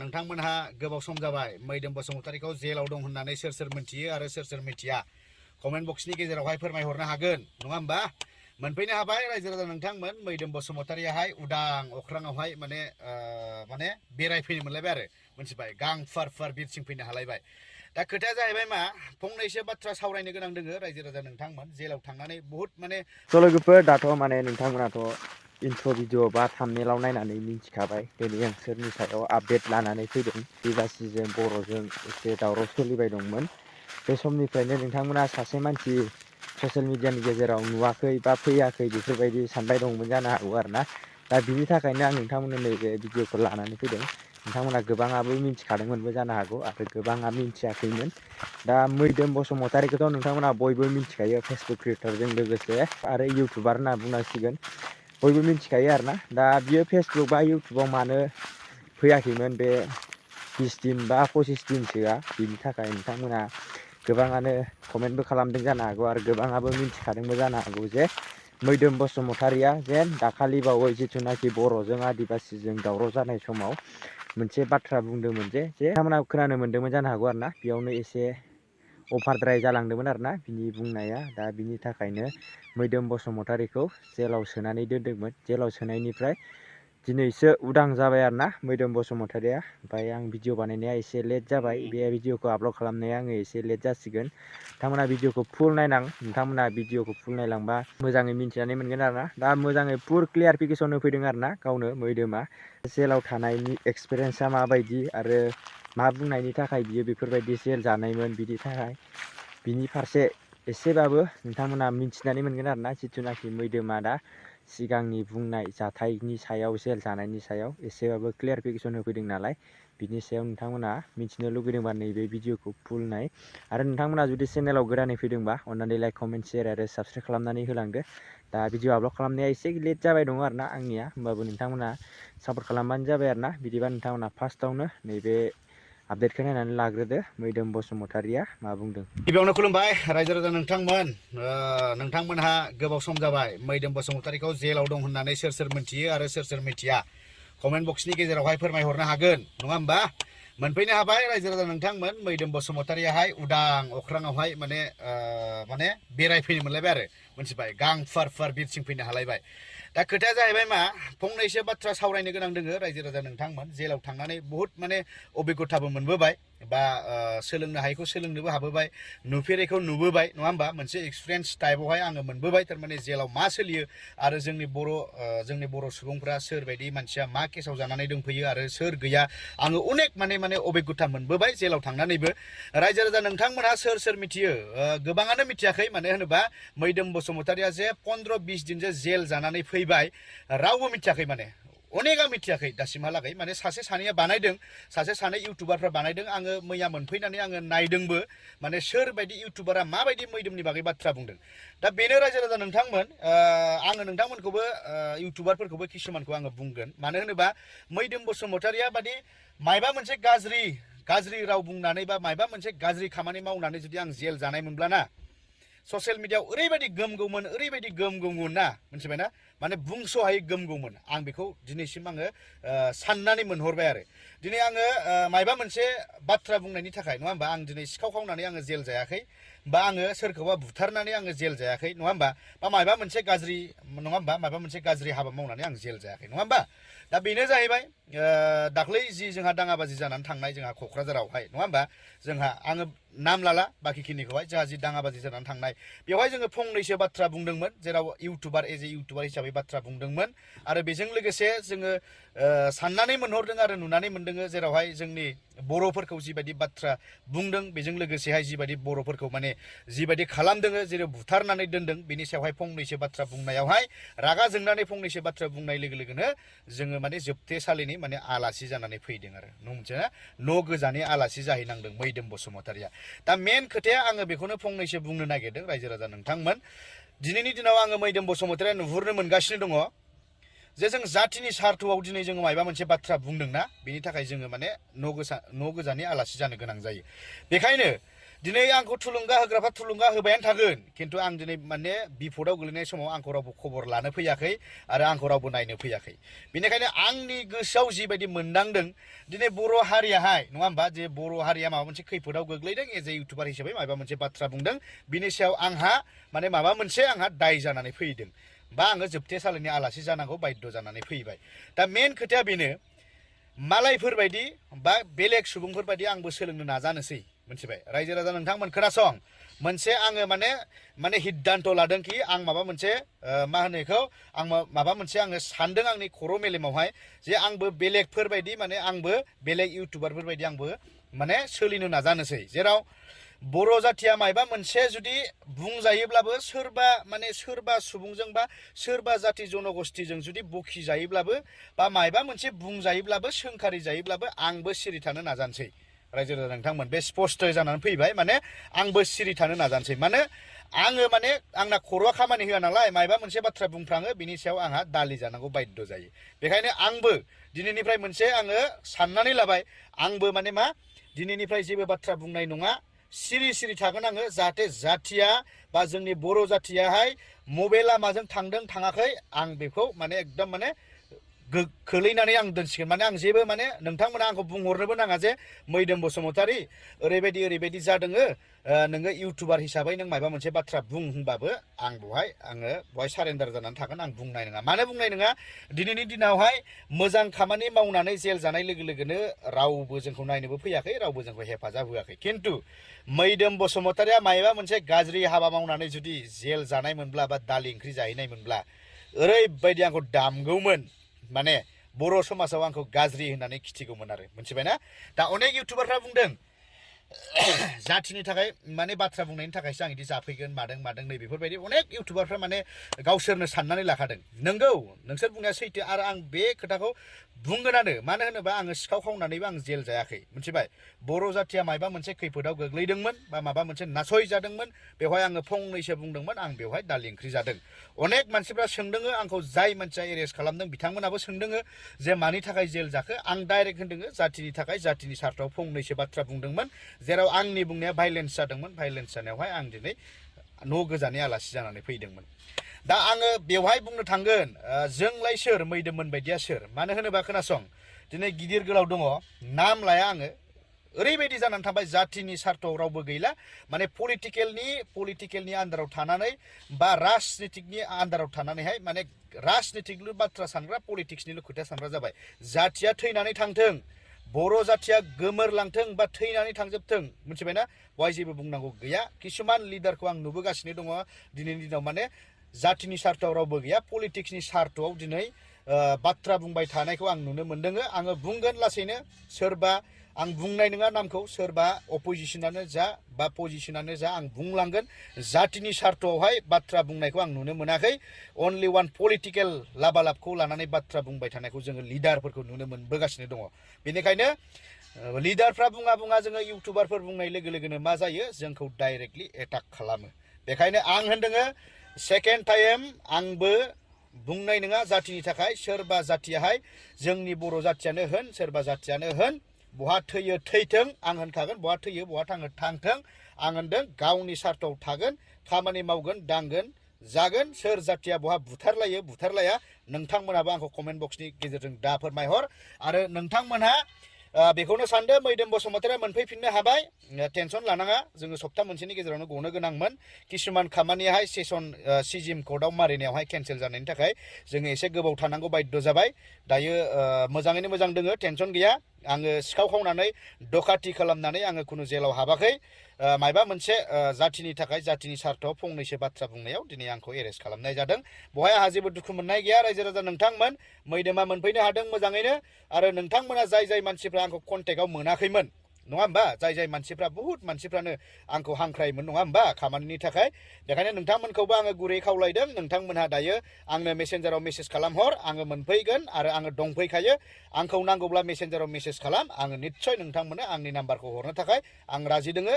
नोंथांमोनहा गोबाव सम जाबाय मैदोम बसुमतारीखौ जेलाव दं होननानै सोर मिन्थियो आरो सोर मिन्थिया कमेन्ट बक्सनि गेजेरावहाय फोरमायहरनो हागोन नङा होमबा मोनफैनो हाबाय रायजो राजा नोंथांमोन मैदोम बसुमतारीयाहाय उदां अख्राङावहाय माने बेरायफैनो मोनलायबाय आरो मोनथिबाय गां फार बिरथिं फैनो हालायबाय दा खोथाया जाहैबाय मा फंनैसो बाथ्रा सावरायनो गोनां दोङो रायजो राजा नोंथांमोन जेलाव थांनानै बहुत माने लोगोफोर दाथ' माने नोंथांमोनाथ' इन्ट्र' भिडिअ बा थाम्बनेइलाव नायनानै मिन्थिखाबाय दिनै आं सोरनि सायाव आपडेट लानानै फैदों बिबासिजों बर'जों एसे दावराव सोलिबाय दंमोन बे समनिफ्रायनो नोंथांमोना सासे मानसि ससियेल मिडियानि गेजेराव नुवाखै बा फैयाखै बेफोरबायदि सानबाय दंमोन जानो हागौ आरोना दा बिनि थाखायनो आं नोंथांमोननो नैबे भिडिअखौ लानानै फैदों नोंथांमोना गोबाङाबो मिन्थिखादोंमोनबो जानो हागौ आरो गोबाङा मिन्थियाखैमोन दा मैदोम बसुमतारीखौथ' नोंथांमोना बयबो मिन्थिखायो फेसबुक क्रिएटरजों लोगोसे आरो इउटुबार होनना बुंनांसिगोन बयबो मिन्थिखायो आरोना दा बियो फेसबुक बा इउटुबाव मानो फैयाखैमोन बे 20 दिन बा 25 दिनसोआ बिनि थाखाय नोंथांमोना गोबाङानो कमेन्टबो खालामदों जानो हागौ आरो गोबाङाबो मिन्थिखादोंबो जानो हागौ जे मैदोम बसुमतारीया जेन दाखालि बावै जिथुनाखि बर'जों आदिबासिजों दावराव जानाय समाव मोनसे बाथ्रा बुंदोंमोन जे नोंथांमोना खोनानो मोन्दोंमोन जानो हागौ आरोना बेयावनो एसे अभारद्राय जालांदोंमोन आरोना बिनि बुंनाया दा बिनि थाखायनो मैदोम बसुमतारीखौ जेलाव सोनानै दोनदोंमोन जेलाव सोनायनिफ्राय दिनैसो उदां जाबाय आरोना मैदोम बसुमतारीया ओमफ्राय आं भिडिअ बानायनाया एसे लेट जाबाय बे भिडिअखौ आपल'ड खालामनाया आङो एसे लेट जासिगोन नोंथांमोना भिडिअखौ फुल नायनां नोंथांमोना भिडिअखौ फुल नायलांबा मोजाङै मिन्थिनानै मोनगोन आरोना दा मोजाङै फुल क्लियारिफिकेसन होफैदों आरोना गावनो मैदोमा जेलाव थानायनि एक्सपिरियेन्सा माबायदि आरो मा बुंनायनि थाखाय बियो बेफोरबायदि जेल जानायमोन बिनि फारसे एसेबाबो नोंथांमोना मिन्थिनानै मोनगोन आरोना जिथुनाखि मैदोमा दा सिगांनि बुंनाय जाथायनि सायाव जेल जानायनि सायाव एसेबाबो क्लियारिफिकेसन होफैदों नालाय बिनि सायाव नोंथांमोना मिन्थिनो लुगैदोंबा नैबे भिडिअखौ फुल नाय आरो नोंथांमोना जुदि चेनेलाव गोदानै फैदोंबा अन्नानै लाइक कमेन्ट शेयार आरो साबस्क्राइब खालामनानै होलांदो दा भिडिअ आपल'ड खालामनाया एसे लेट जाबाय दङ आरोना आंनिया होमबाबो नोंथांमोना सापर्ट खालामबानो जाबाय आरोना बिदिबा नोंथांमोना फार्स्टआवनो नैबे आपडेटखौ नायनानै लाग्रोदो मैदोम बसुमतारीया मा बुंदों। गिबियावनो खुलुमबाय रायजो राजा नोंथांमोनहा गोबाव सम जाबाय मैदोम बसुमतारीखौ जेलाव दं होननानै सोर मिन्थियो आरो सोर मिन्थिया कमेन्ट बक्सनि गेजेरावहाय फोरमायहरनो हागोन नङा होमबा मोनफैनो हाबाय रायजो राजा नोंथांमोन मैदोम बसुमतारीयाहाय उदां अख्राङावहाय माने बेरायफैनो मोनलायबाय आरो मोनथिबाय गां फार बिरथिं फैनो हालायबाय दा खोथाया जाहैबाय मा फंनैसो बाथ्रा सावरायनो गोनां दोङो रायजो राजा नोंथांमोन जेलाव थांनानै बहुत माने अभिगथाबो मोनबोबाय बा सोलोंनो हायैखौ सोलोंनोबो हाबोबाय नुफेरैखौ नुबोबाय नङा होमबा मोनसे एक्सपिरियेन्स टाइपआवहाय आङो मोनबोबाय थारमाने जेलाव मा सोलियो आरो जोंनि बर' सुबुंफ्रा सोरबायदि मानसिया मा केसाव जानानै दंफैयो आरो सोर गैया आङो अनेक माने अभिगथा मोनबोबाय जेलाव थांनानैबो रायजो राजा नोंथांमोनहा सोर मिथियो गोबाङानो मिथियाखै मानो होनोबा मैदोम बसुमतारीया जे 15-20 दिन जे जेल जानानै फैबाय रावबो मिथियाखै माने अनेकआ मिथियाखै दासिमहालागै माने सासे सानैया बानायदों सासे सानै इउटुबारफ्रा बानायदों आङो मैया मोनफैनानै आङो नायदोंबो माने सोरबायदि इउटुबारा माबायदि मैदोमनि बागै बाथ्रा बुंदों दा बेनो रायजो राजा नोंथांमोन आङो नोंथांमोनखौबो इउटुबारफोरखौबो किसुमानखौ आङो बुंगोन मानो होनोबा मैदोम बसुमतारीया बादि मायबा मोनसे गाज्रि राव बुंनानै बा मायबा मोनसे गाज्रि खामानि मावनानै जुदि आं जेल जानाय मोनब्लाना ससियेल मिडियाआव ओरैबायदि गोमगौमोन ना मिथिबायना माने बुंस'हायै गोमगौमोन आं बेखौ दिनैसिम आङो साननानै मोनहरबाय आरो दिनै आङो मायबा मोनसे बाथ्रा बुंनायनि थाखाय नङा होमबा आं दिनै सिखाव खावनानै आङो जेल जायाखै बा आङो सोरखौबा बुथारनानै आङो जेल जायाखै नङा होमबा बा मायबा मोनसे गाज्रि हाबा मावनानै आं जेल जायाखै नङा होमबा दा बेनो जाहैबाय दाख्लै जि जोंहा दाङाबाजि जानानै थांनाय जोंहा क'क्राझारावहाय नङा होमबा जोंहा आङो नाम लाला बाखिखिनिखौहाय जोंहा जि दाङाबाजि जानानै थांनाय बेवहाय जोङो फंनैसो बाथ्रा बुंदोंमोन जेराव इउटुबार हिसाबै बाथ्रा बुंदोंमोन आरो बेजों लोगोसे जोङो साननानै मोनहरदों आरो नुनानै मोनदों जेरावहाय जोंनि बर'फोरखौ जिबायदि बाथ्रा बुंदों बेजों लोगोसेहाय जिबायदि बर'फोरखौ माने जिबायदि खालामदों जेरै बुथारनानै दोनदों बेनि सायावहाय फंनैसो बाथ्रा बुंनायावहाय रागा जोंनानै फंनैसो बाथ्रा बुंनाय लोगो लोगोनो जोङो माने जोबथेसालिनि माने आलासि जानानै फैदों आरो मिथियोना न' गोजानि आलासि जाहैनांदों मैदोम बसुमतारीया दा मेन खोथाया आङो बेखौनो फंनैसो बुंनो नागिरदों रायजो राजा नोंथांमोन दिनैनि दिनाव आङो मैदोम बसुमतारीया नुहुरनो मोनगासिनो दङ जे जों जातिनि सार्थआव दिनै जोङो मायबा मोनसे बाथ्रा बुंदोंना बेनि थाखाय जोङो माने न' गोजानि आलासि जानो गोनां जायो बेखायनो दिनै आंखौ थुलुंगा होग्राफ्रा थुलुंगा होबायानो थागोन खिन्थु आं दिनै माने बिपदआव गोलैनाय समाव आंखौ रावबो खबर लानो फैयाखै आरो आंखौ रावबो नायनो फैयाखै बेनिखायनो आंनि गोसोआव जिबायदि मोनदांदों दिनै बर' हारियाहाय नङा होमबा जे बर' हारिया माबा मोनसे खैफोदाव गोग्लैदों एज ए इउटुबार हिसाबै माबा मोनसे बाथ्रा बुंदों बिनि सायाव आंहा माने माबा मोनसे आंहा दाय जानानै फैदों बा आङो जोबथेसालिनि आलासि जानांगौ बाध्य जानानै फैबाय दा मेन खोथाया बेनो मालायफोरबायदि बा बेलेग सुबुंफोरबायदि आंबो सोलोंनो नाजानोसै मोनथिबाय रायजो राजा नोंथांमोन खोनासं मोनसे आङो माने हिद्दान्त लादों कि आं माबा मोनसे मा होनो बेखौ आं माबा मोनसे आङो सानदों आंनि खर' मेलेमावहाय जे आंबो बेलेगफोरबायदि माने आंबो बेलेग इउटुबारफोरबायदि आंबो माने सोलिनो नाजानोसै जेराव बर' जाथिया मायबा मोनसे जुदि बुंजायोब्लाबो सोरबा सुबुंजों बा सोरबा जाति जनगोष्ठीजों जुदि बखि जायोब्लाबो बा मायबा मोनसे बुंजायोब्लाबो सोंखारि जायोब्लाबो आंबो सिरि थानो नाजानोसै रायजो राजा नोंथांमोन बे स्पष्ट जानानै फैबाय माने आंबो सिरि थानो नाजानोसै माने आङो माने आंना खर'आ खामानि होआ नालाय मायबा मोनसे बाथ्रा बुंफ्राङो बिनि सायाव आंहा दालि जानांगौ बाध्य जायो बेखायनो आंबो दिनैनिफ्राय मोनसे आङो साननानै लाबाय आंबो माने मा दिनैनिफ्राय जेबो बाथ्रा बुंनाय नङा सिरि सिरि थागोन आङो जाहाथे जाथिया बा जोंनि बर' जाथियाहाय मबे लामाजों थांदों थाङाखै आं बेखौ माने एकदम माने खोलैनानै आं दोनसिगोन माने आं जेबो माने नोंथांमोना आंखौ बुंहरनोबो नाङा जे मैदोम बसुमतारी ओरैबायदि जादोङो नोङो इउटुबार हिसाबै नों माबा मोनसे बाथ्रा बुं होनबाबो आं बेवहाय सारेन्डार जानानै थागोन आं बुंनाय नङा मानो बुंनाय नङा दिनैनि दिनावहाय मोजां खामानि मावनानै जेल जानाय लोगो लोगोनो रावबो जोंखौ नायनोबो फैयाखै रावबो जोंखौ हेफाजाब होआखै खिन्थु मैदोम बसुमतारीया मायबा मोनसे गाज्रि हाबा मावनानै जुदि जेल जानाय मोनब्ला बा दालि ओंख्रि जाहैनाय मोनब्ला ओरैबायदि आंखौ दामगौमोन माने बर' समाजाव आंखौ गाज्रि होननानै खिथिगौमोन आरो मोनथिबायना दा अनेक इउटुबारफ्रा बुंदों जाथिनि थाखाय माने बाथ्रा बुंनायनि थाखायसो आं बिदि जाफैगोन मादों नै बेफोरबायदि अनेक इउटुबारफ्रा माने गावसोरनो साननानै लाखादों नंगौ नोंसोर बुंनाया सैथो आरो आं बे खोथाखौ बुंगोनानो मानो होनोबा आङो सिखाव खावनानैबो आं जेल जायाखै मोनथिबाय बर' जाथिया मायबा मोनसे खैफोदाव गोग्लैदोंमोन बा माबा मोनसे नासय जादोंमोन बेवहाय आङो फंनैसो बुंदोंमोन आं बेवहाय दालि ओंख्रि जादों अनेक मानसिफ्रा सोंदोङो आंखौ जाय मानसिया एरेस्ट खालामदों बिथांमोनाबो सोंदोङो जे मानि थाखाय जेल जाखो आं डाइरेक्ट होनदोङो जाथिनि थाखाय जाथिनि सार्थआव फंनैसो बाथ्रा बुंदोंमोन जेराव आंनि बुंनाया भाइलेन्स जादोंमोन भाइलेन्स जानायावहाय आं दिनै न' गोजाननि आलासि जानानै फैदोंमोन दा आङो बेवहाय बुंनो थांगोन जोंलाय सोर मैदोममोन बायदिया सोर मानो होनोबा खोनासं दिनै गिदिर गोलाव दङ नाम लाया आङो ओरैबायदि जानानै थाबाय जाथिनि सार्थआव रावबो गैला माने पलिटिकेलनि आन्दाराव थानानै बा राजनितिकनि आन्दाराव थानानैहाय माने राजनितिकल' बाथ्रा सानग्रा पलिटिक्सनिल' खोथा सानग्रा जाबाय जाथिया थैनानै थांथों बर' जाथिया गोमोरलांथों बा थैनानै थांजोबथों मिथिबायना बेवहाय जेबो बुंनांगौ गैया किसुमान लिडारखौ आं नुबोगासिनो दङ दिनैनि दिनाव माने जाथिनि सार्थआव रावबो गैया पलिटिक्सनि सार्थआव दिनै बाथ्रा बुंबाय थानायखौ आं नुनो मोनदों आङो बुंगोन लासैनो सोरबा आं बुंनाय नङा नामखौ सोरबा अपोजिशनानो जा बा पजिशनानो जा आं बुंलांगोन जातिनि सार्थआवहाय बाथ्रा बुंनायखौ आं नुनो मोनाखै अनलि वान पलिटिकेल लाबालाबखौ लानानै बाथ्रा बुंबाय थानायखौ जोङो लिडारफोरखौ नुनो मोनबोगासिनो दङ बेनिखायनो लिडारफ्रा बुङा जोङो इउटुबारफोर बुंनाय लोगो लोगोनो मा जायो जोंखौ डाइरेक्टलि एटाक खालामो बेखायनो आं होनदोङो सेकेन्ड टाइम आंबो बुंनाय नङा जातिनि थाखाय सोरबा जातियाहाय जोंनि बर' जातियानो होन सोरबा जातियानो होन बहा थैयो थैथों आं होनखागोन बहा थैयो बहा थाङो थांथों आं होनदों गावनि सार्थआव थागोन खामानि मावगोन दांगोन जागोन सोर जातिया बहा बुथारलाया नोंथांमोनाबो आंखौ कमेन्ट बक्सनि गेजेरजों दा फोरमायहर आरो नोंथांमोनहा बेखौनो सानदो मैदोम बसुमतारीया मोनफैफिननो हाबाय टेनसन लानाङा जोङो सप्ता मोनसेनि गेजेरावनो गनो गोनांमोन किसुमान खामानियाहाय सेसन सिजिएम कर्टआव मारिनायावहाय केन्सेल जानायनि थाखाय जोङो एसे गोबाव थानांगौ बाध्य जाबाय दायो मोजाङैनो मोजां दोङो टेनसन गैया आङो सिखाव खावनानै डकाति खालामनानै आङो खुनु जेलाव हाबाखै मायबा मोनसे जातिनि थाखाय जातिनि सार्थआव फंनैसो बाथ्रा बुंनायाव दिनै आंखौ एरेस्ट खालामनाय जादों बेवहाय आंहा जेबो दुखु मोननाय गैया रायजो राजा नोंथांमोन मैदोमा मोनफैनो हादों मोजाङैनो आरो नोंथांमोना जाय मानसिफ्रा आंखौ कन्टेक्टआव मोनाखैमोन नङा होमबा जाय मानसिफ्रा बुहुत मानसिफ्रानो आंखौ हांख्रायोमोन नङा होमबा खामानिनि थाखाय बेखायनो नोंथांमोनखौबो आङो गुरै खावलायदों नोंथांमोनहा दायो आंनो मेसेन्जाराव मेसेज खालामहर आङो मोनफैगोन आरो आङो दंफैखायो आंखौ नांगौब्ला मेसेन्जाराव मेसेज खालाम आङो निस्सय नोंथांमोननो आंनि नाम्बारखौ हरनो थाखाय आं राजि दोङो